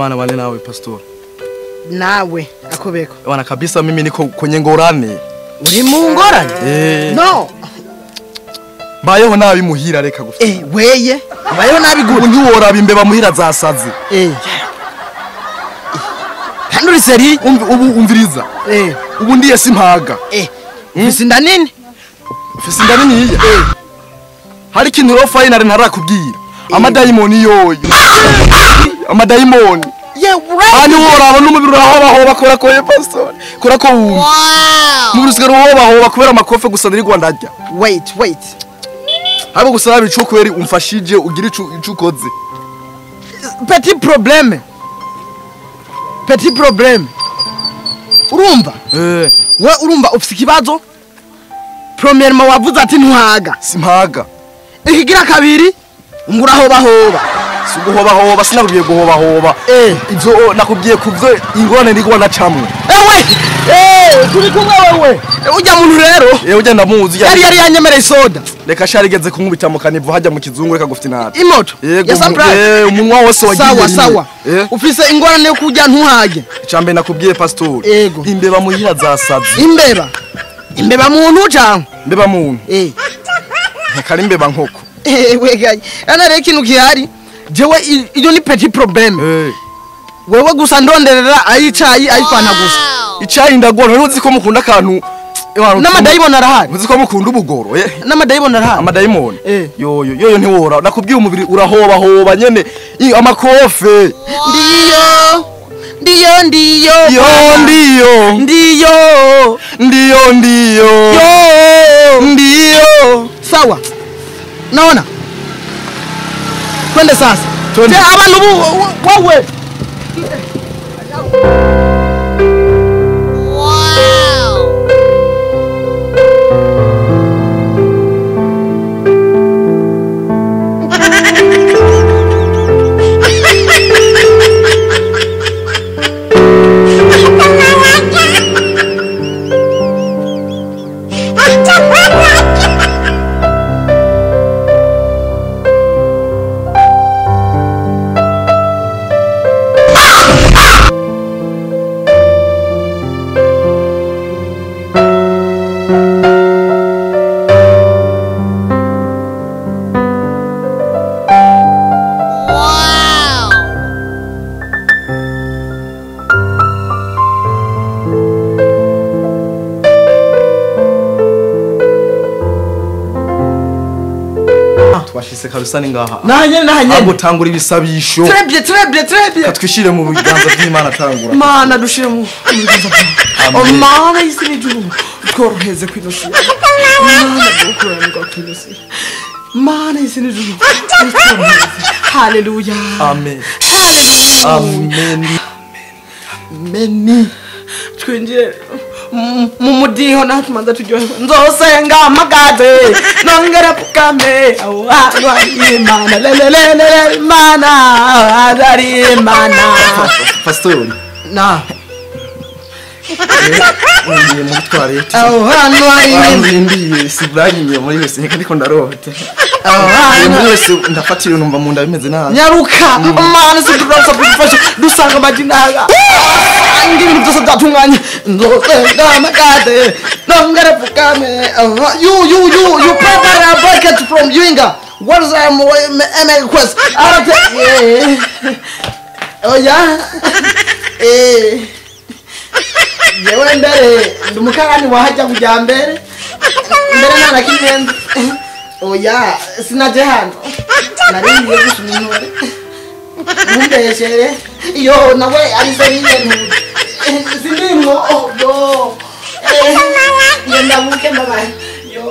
Imana bane nawe pastor. Nawe akobeko. Bwana kabisa mimi niko kwenye ngorane. Uri mu ngorane? No. Bayeho nabi muhira reka gufite. Weye bayeho nabi gute? Ntiworaba imbeba muhira zasaze. Hano uri seri ubu umviriza. Ubu ndiye simpaga. Ufise inda nini? Ufise inda nini iya? Hari ikintu ro final ntarakubwira. Amadayimoni yoyo. Amadayimoni. Yeah, right. Ani woraba n'umubiri urahoba kora ko pastor. Kora ko wumva. Wow. Umubiri usigara uhoba kubera amakofe gusa ndirigwa ndarya. Wait, wait. Habo gusaba ico kweri umfashije ugira ico ukoze. Petit problème. Petit problème. Urumva? We urumva ufise ikibazo? Premièrement wavuze ati ntuhaga. Simpaga. Ikigira kabiri ngurahoba hoba. Siguhoba sinakubwiye guhoba hoba. Ivyo nakubwiye kuvyo ingorane ndirigwa ndacamwe. Ewe! Turi kumwe wewe. Ujya muntu rero. Ujya ndamuzi. Yari yanyemereye isoda. Reka sharigeze kunkubita mu kanivu hajya mu kizungu reka gufite inata. Imoto. Yego. Umunwa wose wagiye. Sawa sawa. Ufise ingorane yo kurya ntuhage. Icambe nakubwiye pastor. Imbeba muhira zasaze. Imbeba. Imbeba muntu cyangwa? Imbeba muntu. Ntakari imbeba nkoko. Wegaye. Ana rero ikintu gihari. Jewe iyo ni petit problème. Wewe gusa ndonderera ayicayi ayifana gusa. Icayi ndagora ntuzi ko mukunda akantu n'amadayimoni arahari. Ntuzi ko mukunda ubugoro. N'amadayimoni arahari. Amadayimoni. Yoyo yoyo ntiwora nakubwiye umubiri urahoba hoba nyene amakofe. Ndiyo. Ndiyo ndiyo. Yo ndiyo. Ndiyo. Ndiyo ndiyo. Yo ndiyo. Sawa. Naona. Twende sasa. Twende. Abantu wewe. Wow. Twashise kabisa ni ngaha. Nahanye. Ago tangura ibisabisho. Très bien, très bien, très bien. Katwishire mu biganza by'Imana tangura. Mana dushire mu biganza byawe. Mana isi n'ijuru tworoheze kwinosi. Mana dukuranirwa kwinosi. Mana isi n'ijuru tworoheze. Hallelujah. Amen. Hallelujah. Amen. Amen. Twinjire mu mudiho natumanza turyoherwa nzosenga amagaze nongera pukame Imana lelelele Imana ari Imana. Pastor na ngiye muri toilette. Aho hantu hari ndiye sibranye muri wese reka ndiko ndarota. Muri wese ndafatira numva mu nda bimeze nabi. Nyaruka Imana sibrasa bifashe dusanga amajinaga. Ibintu byose byatunganye nzosenga amagaze nongera pukame. You prepare a bucket from Yuinga. What is my request? Oh yeah. Yewe mbere ndumukarani wahajya kujya mbere mbere nta kinyenze. Oya sinaje hano nari ngiye gusuma intore mumbeshere iyo nawe ari seriye sindimwo yo ngenda muke mbabaye yo.